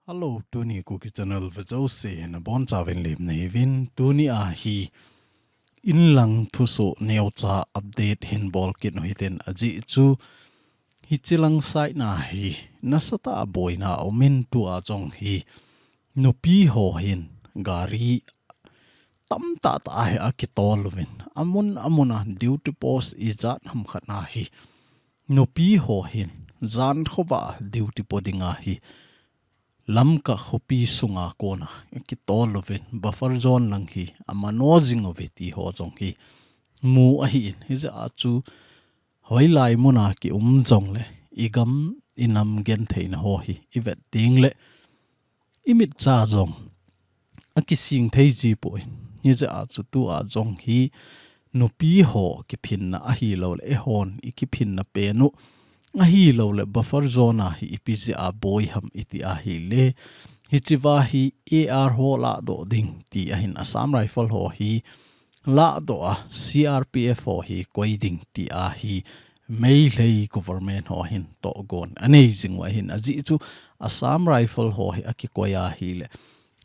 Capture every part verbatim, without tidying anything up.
Hello, tuni Kuki Channel vejouse nabonchauvin lemna hiuvin, tuni a hi inlang thusoh neocha update hin bol kit u hitin, ajeh chu hichilang side na hi nasatah a boina aumin, tua jong hi nupi ho hin gari tamtah tah hi akitol uvin, amun amun a duty post ijat ham khat na hi nupi ho hin jan khovah duty po ding ahi Lamka khopi sunga kona kitol uvin, buffer zone lang hi amano jing uve ti ho jong hi mu ahin, hijeh a chu hoilai muna kium jongle igam inam gentheina ho hi ivet tengle imitcha jong akising thei jipoi. Hijeh a chu tua jong hi nupi ho kiphinna ahilouleh eihon ikiphinna pen u ahilouleh buffer zone a hi ipi jeh a boi ham iti ahile, hichea hi A R ho lahdoh ding ti ahin, Assam Rifle ho hi lahdoh a C R P F ho hi koi ding ti ahi Meitei government ho hin tohgon anei jing u ahin, ajeh chu Assam Rifle ho hi akikoi ahile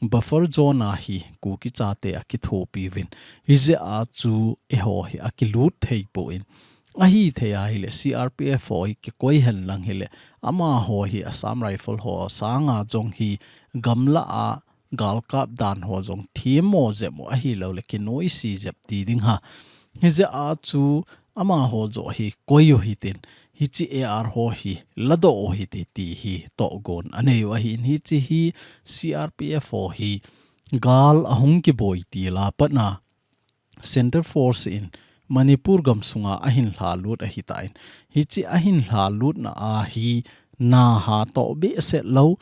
buffer zone a hi Kuki chate akithopi uvin, hijeh a chu eiho hi akilut thei pon, ahithei ahile C R P F ho hi kikoi hen lang hile amaho hi Assam Rifle ho sanga jong hi gamlah a galkap dan ho jong themmo jep u ahilouleh kinoise jep ti ding ham. Hijeh a chu amaho joh hi koi u hitin, hiche A R ho hi ladoh u hite ti hi tohgon anei u ahin, hiche hi C R P F ho hi gal ahung kiboi til a pat na Centre Force in Manipur gam sunga ahin lhalut ahitan, hiche ahin lhalutna a hi na hatoh behseh lou,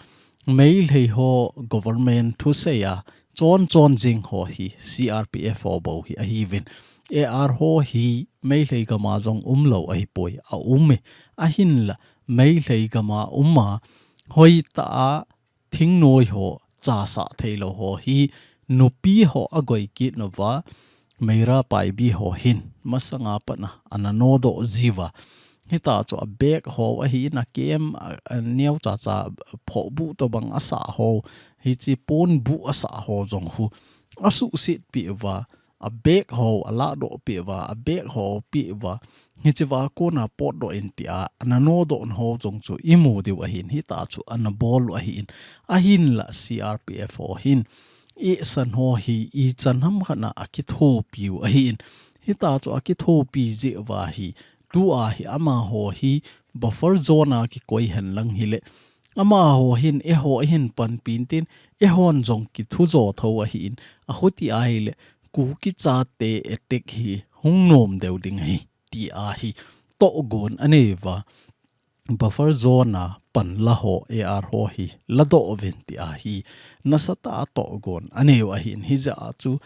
Meitei ho government thusei a chon chon jing ho hi C R P F ho bou hi ahiuvin, A R ho hi Meitei gam a jong umlou ahipoi, aume, ahinla Meitei gam a um a hoitah a thingnoi ho chasah theilou ho hi nupi ho agoi kit nauva, Meira Paibi ho hin masanga pat na ana nodoh jiuva, hita chu a bag ho ahin, a camp a, a neocha cha phohbuh tobang asah ho, hiche ponbuh asah ho jong khu asuhset peh uva, a bag ho alahdoh peh uva, a bag ho peh uva, hichea kona potdoh in tia ana nodoh na ho jong chu imu diu ahin, hita chu ana bol u ahin, ahinla C R P F ho hin eisan ho hi ichan ham khat na akithopi u ahin, hita chu akithopi jeh uva hi tua hi amaho hi buffer zone a kikoi hen lang hile amaho hin eiho ahin panpi intin, eihon jong kithujo thou ahin, akhuti ahile Kuki chate attack hi hung nom deu ding ahi tia hi tohgon anei uva, buffer zone a pan la ho, A R ho hi ladoh uvin tia hi nasatah a tohgon anei u ahin, hijeh a chu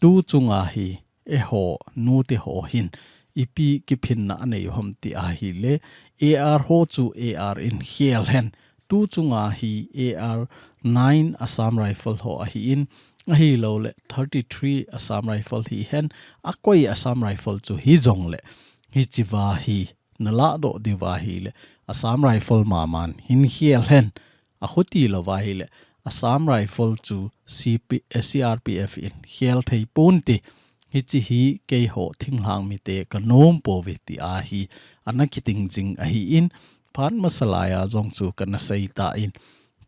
tu chunga hi eiho nute ho hin ipi kiphinna anei u ham ti ahile, A R ho chu A R in khel hen, tu chunga hi A R nine Assam Rifle ho ahin, ahilouleh thirty-three Assam Rifle hihen, akoi Assam Rifle chu hijongle hichea hi nalahdoh diuva ahile Assam Rifle maman hin khel hen, akhuti louva ahile Assam Rifle chu C P, eh, C R P F in khel thei ponte, hiche hi keiho thinglhang mite kanom pouve tia hi ana kiting jing ahin, phat masa laiya jong chu kana seitan,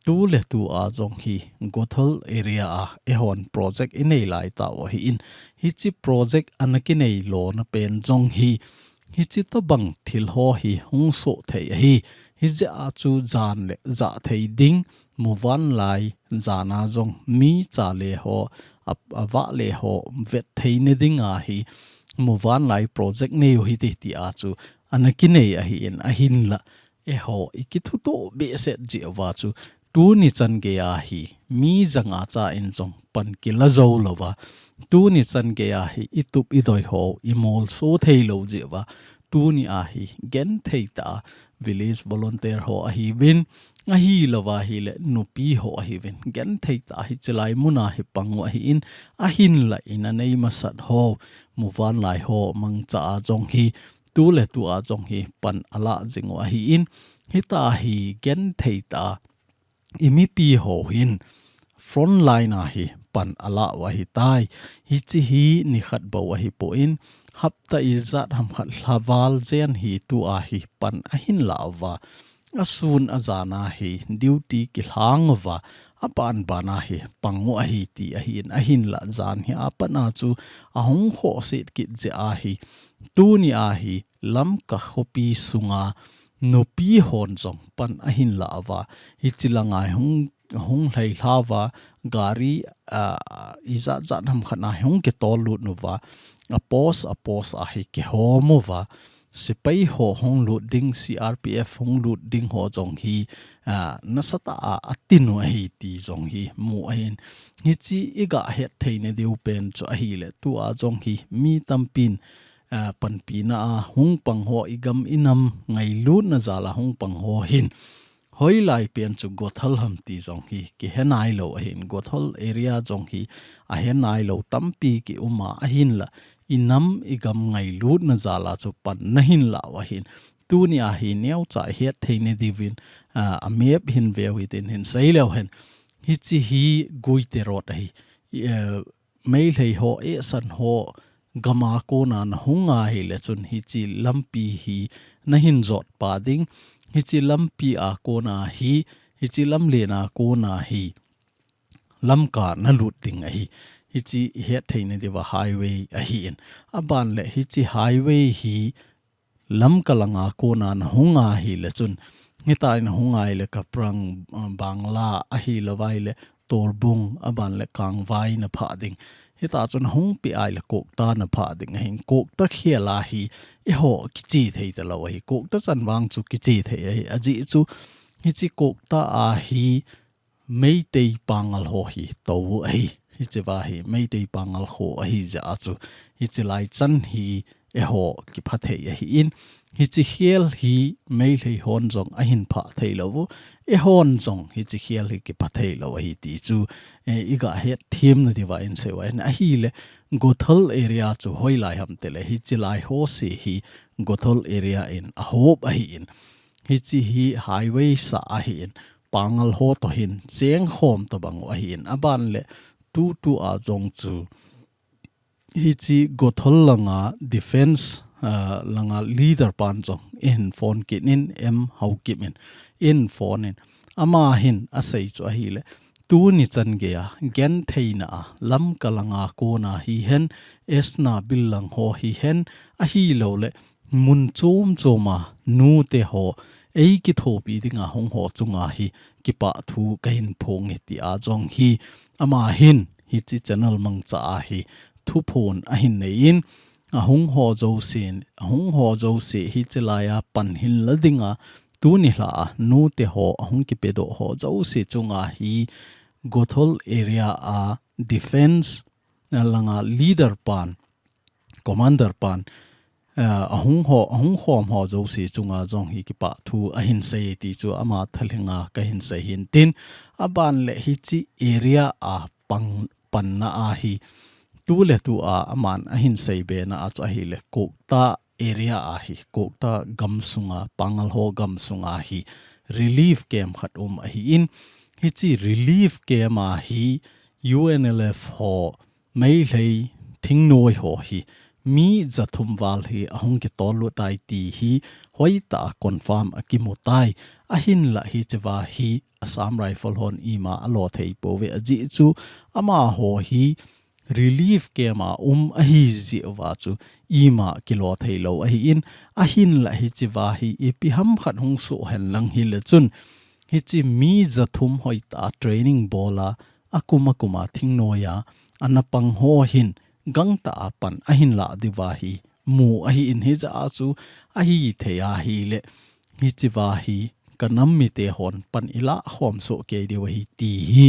tu le tua jong hi Gothal area a eihon project inei lai tau ahin, hiche project ana kinei lona pen jong hi hiche tobang thil ho hi hung soh thei ahi, hijeh a chu jan le jah thei ding, muvanlai jan a jong mi chale ho, a, avahle ho vet theina dinga hi muvanlai project nei u hite tia chu ana kinei ahin, ahinla eiho ikithutoh behseh jeh uva chu tuni chan geiya hi mi janga cha in jong pan kila jou louva, tuni chan geiya hi itup idoi ho imolso thei lou jeh uva, tuni a hi genthei tah a village volunteer ho ahiuvin, ahilouva ahile nupi ho ahiuvin, genthei tah a hiche lai muna hi pang u ahin, ahinla in anei masat ho, muvanlai ho mangcha a jong hi tu le tua jong hi pan alah jing u ahin, hita hi genthei tah a i mipi ho hin frontline a hi pan ala u ahitai. Hichi hi nikhat bou ahipon, hapta ijat ham khat lhaval jen hi tua hi pan ahin la uva, asun ajan a hi duty kilhang uva, aban ban a hi pang u ahi ti ahin, ahinla jan hi apan a chu ahung khohset kit jeh a hi, tuni a hi Lamka khopi sunga nupi hon jong pan ahin la uva, hichi langa hung, hung lhai lha uva, gari, ah, ijat jat ham khat a hung kitol lut uva, a post, a post a hi kihom uva, sepai ho hung lut ding, C R P F hung lut ding ho jong hi, ah, nasatah a atin u ahi ti jong hi mu ahin. Hichi i gah het thei nadiu pen chu ahile, tua jong hi mi tampin, ah, panpina a hung pang ho, i gam i nam ngailutna jal a hung pang ho hin, hoilai pen chu Gothal ham ti jong hi kihe nailou ahin, Gothal area jong hi ahe nailou tampi ki um a, ahinla i nam i gam ngailutna jal a chu pan nahin la u ahin. Tuni a hi neocha het thei nadiuvin, ah, a map hin veu hitin, hin sei leu hen. Hichi hi Guite Road ahi. I, eh, Meitei ho, eh, san ho, gam a kona nahung a hile chun hichi lampi hi nahin jot pa ding. Hichi lampi a kona hi, hichi lamlen a kona hi Lamka nalut ding ahi. Hichi i het thei nadiuva highway ahin. Aban le hichi highway hi Lamka langa kona nahung a hile chun, hitia nahung a hile Kaprang, uh, Bangla ahilou vai le Torbung, aban le Kangvai naphah ding. Hitia chu nahung peh a hile Kokta naphah ding ahin, Kokta khel a hi eiho kiche thei talou ahi. Kokta chan vang chu kiche thei ahi. Ajeh chu hichi Kokta a hi Meitei Pangal ho hi tou ahi. Hichea hi Meitei Pangal ho ahi jeh a chu, hichi lai chan hi eiho kipha thei ahin, hichi khel hi Meitei hon jong ahin phah thei lou u, eihon jong hichi khel hi kipha thei lou ahi ti chu, eh, i gah het them nadiuva in sei u ahin. Ahile Gothal area chu hoilai ham tile, hichi lai ho se hi Gothal area in ahop ahin. Hichi hi highway sa ahin, Pangal ho toh hin chengkhom tobang u ahin. Aban le tutu a jong chu hichi Gothal langa defense, ah, langa leader pan jong eihin phone kit in, M Haokip in, eihin phone in. Ama hin asei chu ahile, tuni chan geiya gentheina a Lamka langa kona hihen, Esna bil lang ho hihen, ahilou le mun chom chom a nute ho eikithopi dinga hung ho chunga hi kipah thu kahin phong e tia jong hi ama hin hichi channel mangcha a hi thuphon ahin nei in, ahung ho jouse, ahung ho jouse hichi laiya pan hin la dinga tuni lha a nute ho ahung kipedoh ho jouse chunga hi Gothal area a defense, ah, langa leader pan, commander pan, ah, ahung ho, ahung khom ho jouse chunga jong hi kipah thu ahin sei ti chu ama thalhenga kahin sei hin tin, aban le hichi area a pang, panna a hi tu le tu a aman ahin sei bena a chu ahile Kokta area a hi, Kokta gamsunga, Pangal ho gamsunga hi relief camp khat um ahin, hichi relief camp a hi U N L F ho Meitei thingnoi ho hi mi jathum val hi ahung kitol lut tai ti hi hoitah a confirm akimu tai. Ahinla hichea hi Assam Rifle hon ima alo thei pouve, ajeh chu amaho hi relief camp a um ahi jeh uva chu ima kilo thei lou ahin, ahinla hichea hi ipi ham khat hung soh hen lang hile chun, hichi mi jathum hoitah a training bol a, akum akum a thingnoi a ana pang ho hin gangtah a pan ahin la diuva hi mu ahin, hijeh a chu ahithei ahile hichea hi ka nam mite hon pan ilah khom soh kei diu ahi ti hi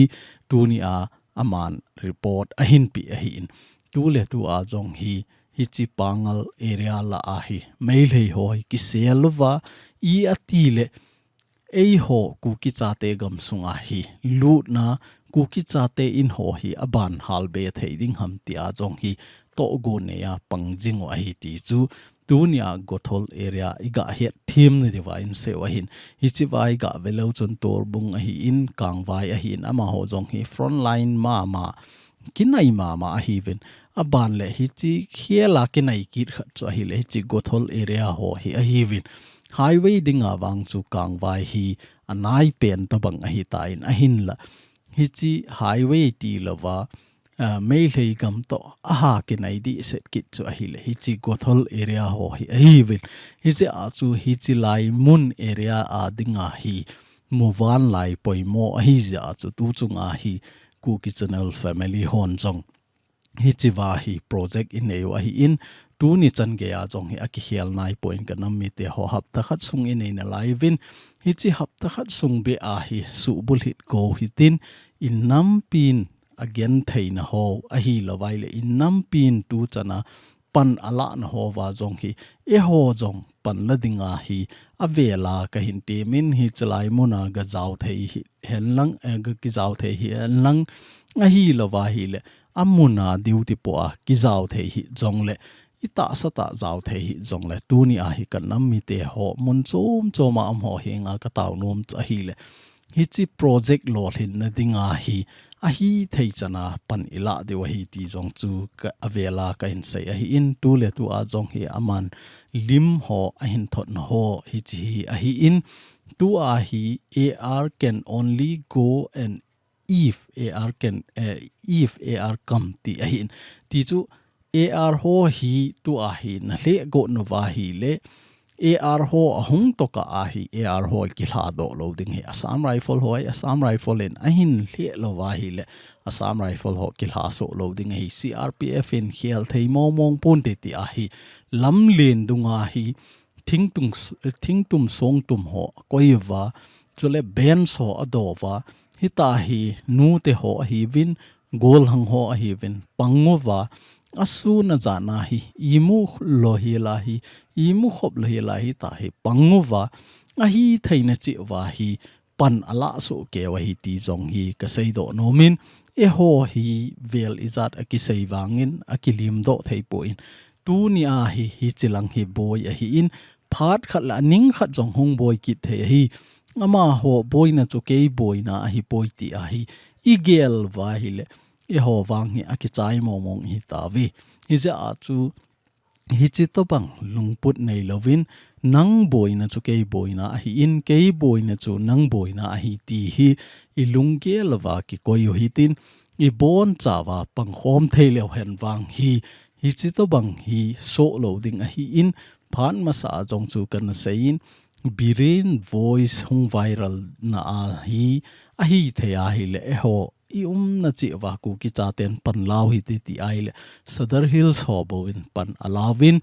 tuni a aman report ahin pe ahin. Tu le tu a jong hi hichi Pangal area lah a hi Meitei ho hi kisel uva, i ati le eiho Kuki chate gamsunga hi lutna, Kuki chate in ho hi aban hal be thei ding ham tia jong hi tohgon neiya pang jing u ahi ti chu Tunia Gothol area i ga het them na diuva in sei u ahin. Hichiva i ga ve leu chun Torbung ahin, Kangvai ahin, amaho jong hi frontline mama, kinai mama ahiuvin. Aban le hichi khela kinai kit khat chu ahile hichi Gothol area ho hi ahiuvin. Highway dinga vang chu Kangvai hi anai pen tabang ahitan ahinla. Hichi highway ti louva, ah, Meitei gam toh aha kinai dehset kit chu ahile hichi Gothol area ho hi ahiuvin. Hichea chu hichi lai mun area a dinga hi muvanlai poimo ahijeh a chu tuchunga hi Kuki Channel family hon jong hichiva hi project i nei u ahin, tuni chan geiya jong hi akikhel naipoi in ka nam mite ho hapta khat sung i nei nalai uvin, hichi hapta khat sung beh a hi subulhit kou hitin, i nampin agenthei na ho ahilouva ile, i nampin tuchana pan alah na houva jong hi, eiho jong pan la dinga hi avela kahin temin hichi lai muna ga jao thei hi henlang, eh, ga kijao thei hi henlang ahilouva hile, amuna duty po a kijao thei hi jongle, i tahsa tah jao thei hi jongle, tunia hi ka nam mite ho mun chom choma amaho henga ka tao nom chu ahile, hichi project lolhinna dinga hi ahithei chana pan i lah diu ahi ti jong chu ka, avela kahin sei ahin, tuletua jong hi aman lim ho ahin thotna ho hichi hi ahin, tua hi A R can only go and if A R can, eh, if A R come ti ahin. Ti chu A R ho hi tua hi na lheh got nauva hile, A R ho ahung tokah a hi A R ho kilha doh lou ding ahi. Assam Rifle ho hi Assam Rifle in ahin lheh louva hile, Assam Rifle ho kilha soh lou ding ahi. C R P F in khel thei mong mong ponte tia hi lamlen dunga hi thingtung s-, thingtum songtum ho akoi uva, chule bench ho adoh uva, hitia hi nute ho ahiuvin, golhang ho ahiuvin, pang uva, asun ajan a hi, imu lou hel a hi, imu khop lou hel a hi, hitia hi pang uva, ahitheina cheh uva hi pan alah soh kei u ahi ti jong hi ka seidoh nomin, eiho hi vel ijat a kisei vangin, akilim doh thei poi in, tunia hi, hichi lang hi boi ahin, phat khat le aning khat jong hung boi kit thei ahi. Amaho boina chu kei boina ahipoi ti ahi. I gel uva hile, eiho vang hi akichai mong mong ihi tauve. Hijeh a chu, hichi tobang lungput nei louvin, nang boina chu kei boina ahin, kei boina chu nang boina ahi ti hi, i lunggel uva kikoi u hitin, i bonchauva pangkhom thei leu hen vang hi, hichi tobang hi soh lou ding ahin, phat masa a jong chu kana seiyin, Biren voice hung viral na a hi, ahithei a hile eiho i umna cheh uva Kuki chaten pan lau hite ti ahile, Sadar Hills ho bou in pan alauvin,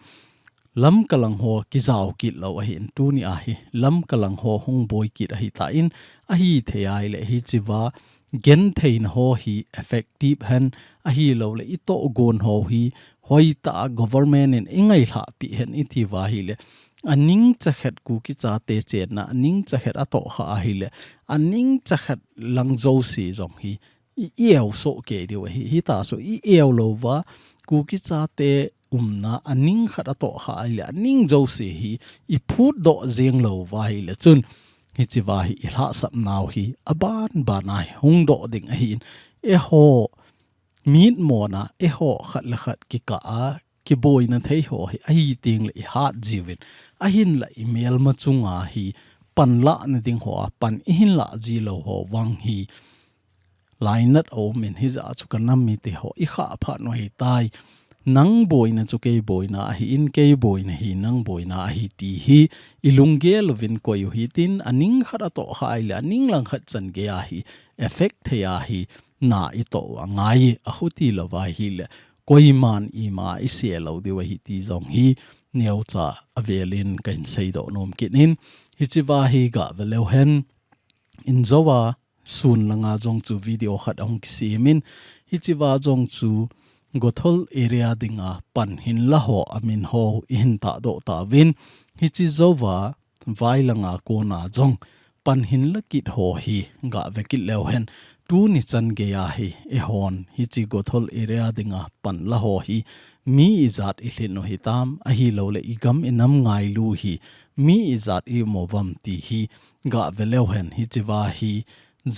Lamka lang ho kijao kit lou ahin, tunia hi Lamka lang ho hung boi kit ahitan, ahithei a hile hichiva gentheina ho hi effective hen, ahilouleh i tohgon ho hi hoitah a government in i ngailhahpeh hen iti uva hile, aning chakhat Kuki chate chenna, aning chakhat atoh kha ahile, aning chakhat lang jouse jong hi i, i eo soh kei diu ahi. Hitia chu i eo louva, Kuki chate umna aning khat atoh kha ahile, aning jouse hi i phutdoh jeng louva hile chun, hichiva hi i lhahsapnau hi aban ban a hi hung doh ding ahin, eiho mitmona, eiho khat le khat kikah a kiboina thei ho hi ahi tengle i hat jiuvin, ahinla i melma chunga hi pan lahna ding hoa pan i hin lah ji lou ho vang hi lainat aumin, hijeh a chu ka nam mite ho i khah phat u ahitai. Nang boina chu kei boina ahin, kei boina hi nang boina ahi ti hi i lunggel uvin koi u hitin, aning khat atoh kha ahile, aning lang khat chan geiya hi effect thei a hi na i toh u angai, akhuti louva hile, koiman ima i se lou diu ahi ti jong hi neocha avelin kahin seidoh nom kit in, hichiva hi ga ve leu hen, in jouva, sun langa jong chu video khat ahung kisemin, hichiva jong chu Gothol area dinga pan hin la ho amin ho i hin tahdoh tauvin, hichi jouva, vai langa kona jong pan hin la kit ho hi ga ve kit leu hen, tuni chan geiya hi eihon hichi Gothol area dinga pan la ho hi mi ijat ilhin u hitam, ahilou le igam inam ngailu hi mi ijat imu uvam ti hi gah ve leu hen, hichea hi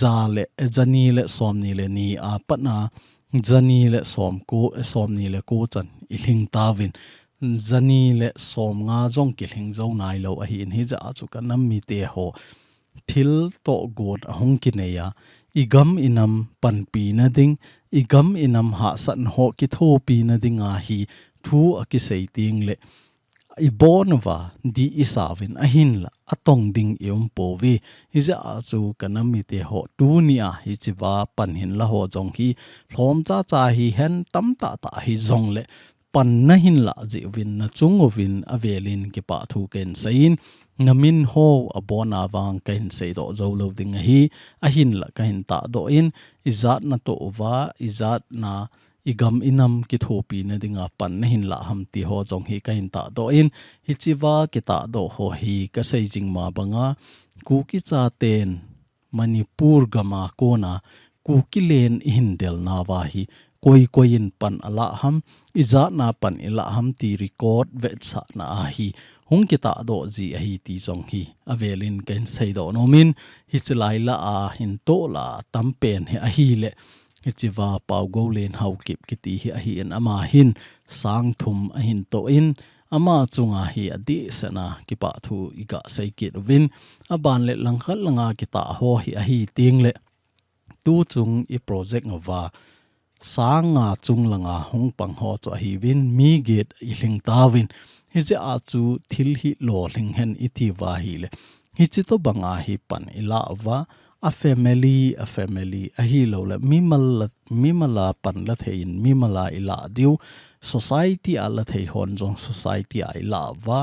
ja le, eh, jani le somni le ni a pat a jani le somko, eh, somni le ko chan ilhing tauvin, jani le somnga jong kilhing jou nailou ahin, hijeh a chu ka nam mite ho thil tohgon ahung kinei a, igam inam panpina ding, igam inam hahsatna ho kithopina dinga hi thu akisei teng le, ibon uva dih isauvin, ahinla atong ding ium pouve. Hijeh a chu ka nam mite ho, tunia hichea pan hinla ho jong hi lhom chacha hihen, tamtah tah hijong le pan nahin lah jeh uvin, nachung uvin avelin kipah thu kahin seiyin, namin ho abon a vang kahin seidoh jou lou ding ahi, ahinla kahin tahdoh in, ijat natoh uva, ijat na igam inam kithopina dinga pan nahin lah ham ti ho jong hi kahin tahdoh in, hichea kitahdoh ho hi kasei jing ma banga, Kuki chaten Manipur gam a kona Kuki len ihin del nauva hi koi koi in pan alah ham, ijat na pan ilah ham ti record vetsahna a hi hung kitahdoh ji ahi ti jong hi avelin kahin seidoh nomin, hiche lai lah a hin toh lah a tam pen hi ahile, hichea Paugoulen Haokip kiti hi ahin, ama hin sang thum ahin toh in, ama chunga hi adehset a kipah thu iga sei kit uvin, aban le langkhat langa kitah ho hi ahi teng le, tu chung i project uva sang nga chung langa hung pang ho chu ahiuvin, mi get ilhing tauvin, hijeh a chu thil hi lolhing hen iti uva ahile, hiche tobanga hi pan ilah uva, a family, a family ahilou le, mimal la, mimal a pan la thei in, mimal a ilah diu, society a la thei hon jong society a ilah uva,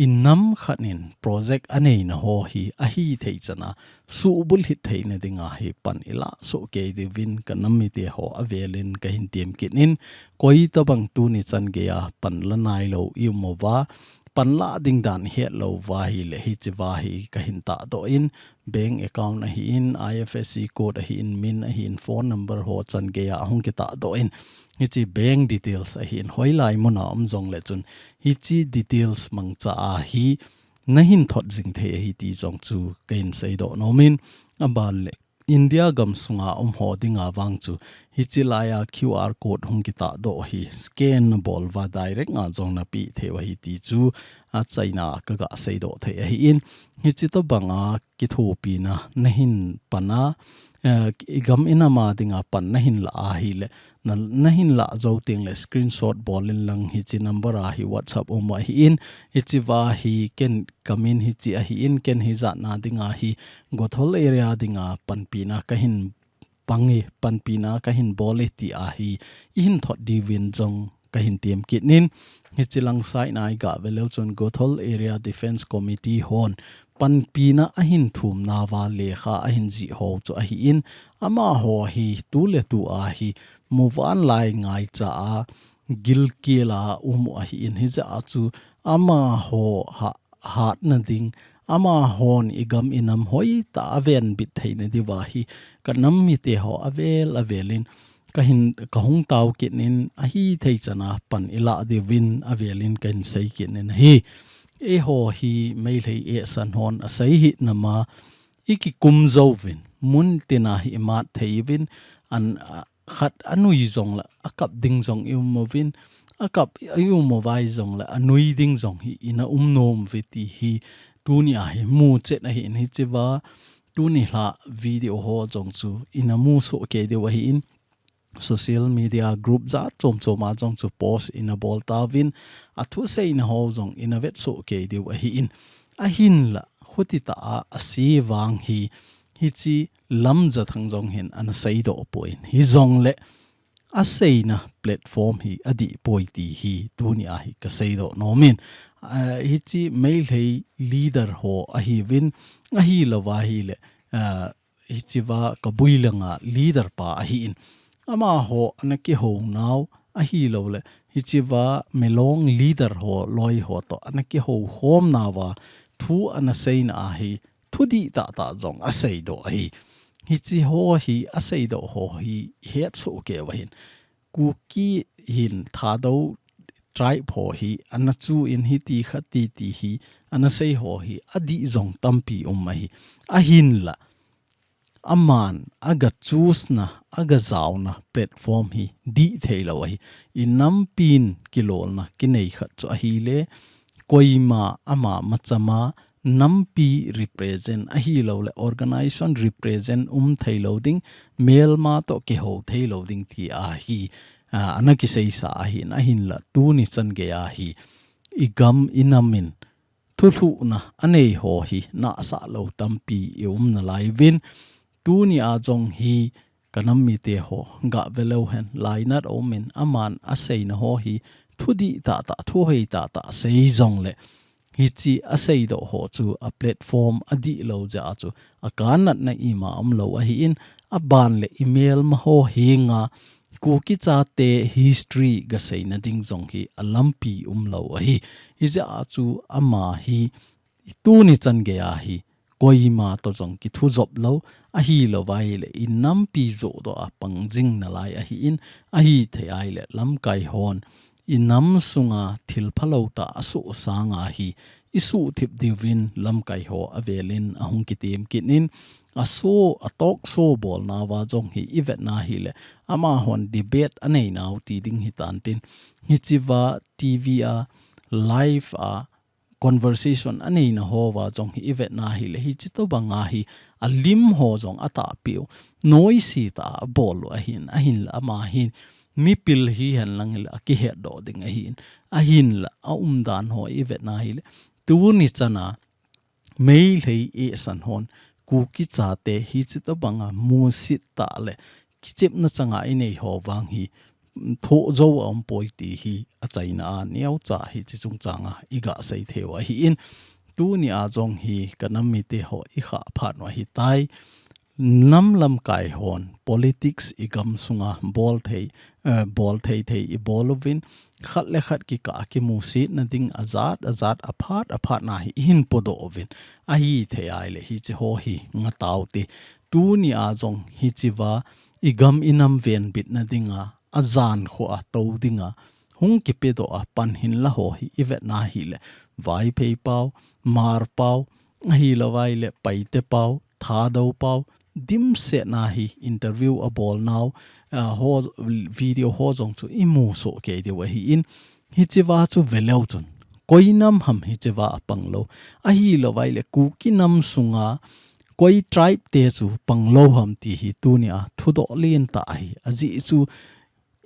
i nam khat in project aneina ho hi ahithei chan a suhbulhit theina dinga hi pan ilah soh kei diuvin ka nam mite ho avelin kahin tem kit in, koi tobang tuni chan geiya pan la nailou ium uva, pan lah ding dan ihet lou uva ahile, hichea hi kahin tahdoh in, bank account ahin, I F S C code ahin, min ahin, phone number ho chan geiya ahung kitahdoh in, hiche bank details ahin, hoilai muna um jong le chun, hiche details mangcha a hi nahin thot jing thei ahi ti jong chu kahin seidoh nomin, aban le India gam sunga um ho dinga vang chu, hiche laiya Q R code hung kitahdoh hi scan nabol uva direct nga jong napeh thei u ahi ti chu, achaina a kaga seidoh thei ahin, hiche tobanga kithopina nahin pan a, eh, igam inam a dinga pan nahin lah ahile, na, nahin lah jou teng le screenshot bol in lang, hiche number a hi WhatsApp um ahin, hichea hi ken ka min hiche ahin, ken hijat na dinga hi Gothol area dinga panpina kahin pang e, panpina kahin bol e ti a hi ihin thot diuvin jong kahin tem kit in, hiche lang side na iga ve leu chun Gothol Area Defence Committee hon panpina ahin thum nauva lekha ahin jih ho chu ahin, amaho hi tu le tu a hi muvanlai ngaicha a gilkel a um u ahin, hijeh a chu amaho ha, hatna ding, amahon igam inam hoitah a venbit theina diuva hi ka nam mite ho avel avelin kahin, kahung tao kit in, ahithei chan a pan ilah diuvin avelin kahin sei kit in ahi. Eiho hi Meitei ehsan hon asei hih nama, ikikum jouvin, mun tina hi imat thei uvin, an, a, khat anui jong le akap ding jong ium uvin, akap ium uva jong le anui ding jong hi ina um nom uve ti hi tunia hi muchet ahin, hichea tuni lha video ho jong chu ina mu soh kei diu ahin, social media group jat chom chom a jong chu post ina bol tauvin, athuseina ho jong ina vet soh kei diu ahin, ahinla, khuti tah a ase vang hi, hiche Lamjathang jong hin ana seidoh poi, hijongle aseina platform hi adih poi ti hi tunia hi ka seidoh nomin, ah, hiche Meitei leader ho ahiuvin, ahilou va ahile, ah, hichea kabui langa leader pa ahin, amaho ana kihou nau ahilou le, hichea Milong leader ho, loi ho toh ana kihou khom nauva thu ana seina ahi, thudih tah tah jong aseidoh ahi. Hiche ho hi aseidoh ho hi ihet soh kei uva hin, Kuki hin Thadou tribe ho hi, ana chu in hiti khati ti hi, ana sei ho hi, adih jong tampi um ahi. Ahinla, aman, aga choose na, aga jaona platform hi, dih thei lou ahi. I nampin kilolna, kinei khat chu ahile, koima, ama machama, nampi represent ahilou le, organization represent um thei lou ding, melma toh kihou thei lou ding ti ahi, a, ana kiseisa ahin, ahinla tuni chan gei ahi, i gam i namin, thulhuhna anei ho hi, nahsah lou tampi i um nalai uvin, tuni a jong hi, ka nam mite ho, gah ve leu hen, lainat a um in, aman aseina ho hi, thudih tahtah, thuhoi tahtah, sei jong le, hichi aseidoh ho chu a platform adih lou jeh a chu, a kannatna ima um lou ahin, aban le i melma ho henga, Kuki chate history ga seina ding jong hi a lampi um lou ahi. Hijeh a chu ama hi, tuni chan gei ahi, koima toh jong kithu jop lou, ahilou vai le i nampi joh doh a pang jing nalai ahin, ahithei ai le lamkai hon, i nam sunga thil phalou tah asoh sanga hi, i suhthip diuvin lamkai ho avelin ahung kitem kit in, a show, a talk show bolna uva jong hi i vetna hile, amahon debate anei nau ti ding hitan tin, hichiva T V a, live a, conversation aneina ho uva jong hi i vetna hile, hichi tobanga hi a lim ho jong atahpeh u, noise tah a abol u ahin, ahinla ama hin mipil hihen lang hile akihetdoh ding ahin, ahinla a umdan ho i vetna hile, tuni chana Meitei eisan hon Kuki chate hichi tobanga musit tah le kichepna changa inei ho vang hi, thoh jou a um poi ti hi achaina a neocha hichi chungchanga i ga sei thei u ahin, tuni a jong hi ka nam mite ho i khah phat u ahitai. Nam lamkai hon politics i gam sunga bol thei, eh, bol thei thei i bol uvin, khat le khat kikah a kimusetna ding ajat ajat, aphat aphatna hi i hin podoh uvin, ahithei ai le hichi ho hi ngah taute. Tuni a jong hichiva i gam i nam venbitna dinga, ajan khoh a tou dinga, hung kipedoh a pan hinla ho hi i vetna hile, Vaiphei pau, Hmar pau, ahilou vai le Paite pau, Thadou pau, dimsetna hi interview abol nau, a, ho, video ho jong chu i mu soh kei diu ahin, hichiva chu ve leu chun, koi nam ham hichiva a pang lou, ahilou vai le Kuki nam sunga koi tribe te chu pang lou ham ti hi tuni a thudoh lentah ahi. Ajeh chu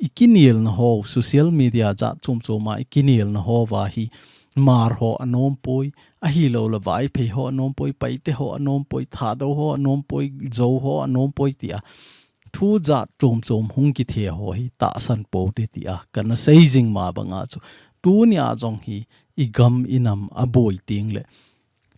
i kinelna ho, social media jat chom chom a i kinelna ho uva hi, Hmar ho anom poi, ahilou le Vaiphei ho anom poi, Paite ho anom poi, Thadou ho anom poi, Zou ho anom poi tia thu jat chom chom hung kithe ho hi tahsan poute tia kana sei jing ma banga chu, tuni a jong hi i gam i nam aboi teng le,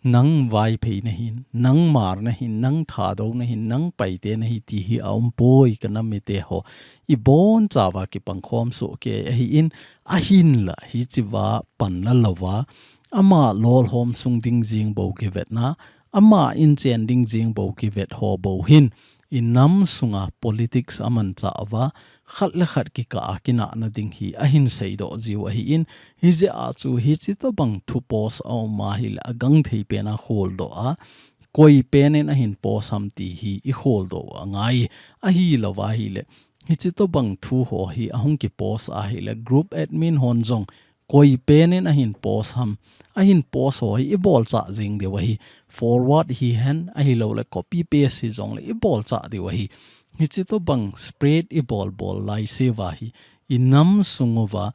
nang Vaiphei nahin, nang Hmar nahin, nang Thadou nahin, nang Paite nahi ti hi a um poi ka nam mite ho. I bonchauva kipang khom soh kei ahin, ahinla hichiva pan la louva, ama lolhom sung ding jeng bou kivetna, ama inchen ding jeng bou kivet ho bou hin, i nam sunga politics amanchah uva, khat le khat kikah a kinahna ding hi ahin seidoh jiu ahin, hijeh a chu hichi tobang thu post a um ahile agangthei pen a kholdoh a, koi pen in ahin post ham ti hi i kholdoh u angai, ahilou va ahile, hichi tobang thu ho hi ahung ki post ahile group admin hon jong koi pen in ahin post ham, ahin post ho hi i bolchah jing diu ahi, forward hihen, ahilou le copy paste hijongle i bolchah diu ahi. Hichi tobang spread i bol bol laiseuva hi, i nam sung uva,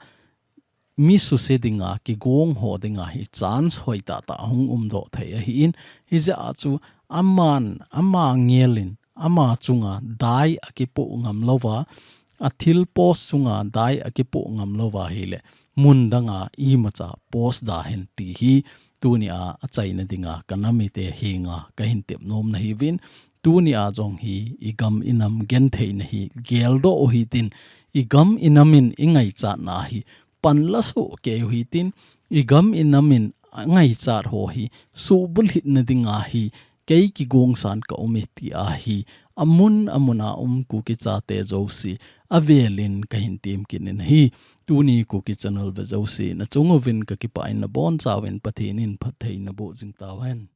mi suse dinga, kigong ho dinga hi chance hoitah tah hung umdoh thei ahin, hijeh a chu aman, ama ngelin, ama chunga dai akipoh ngam louva, a thil post chunga dai akipoh ngam louva ahile, mun danga imacha post da hen ti hi, tunia achaina dinga ka nam mite henga kahin tep nom nahiuvin, tunia jong hi i gam i nam gentheina hi geldoh u hitin, i gam i nam in i ngaichatna hi panla soh kei u hitin, i gam i nam in angaichat ho hi suhbulhitna dinga hi kei kigongsan ka um e tia hi amun amun a um Kuki chate jouse, avelin kahin temkit in ahi. Tuni Kuki Channel vejouse nachung uvin kakipah in nabonchauvin Pathen in phatthei naboh jing tauhen.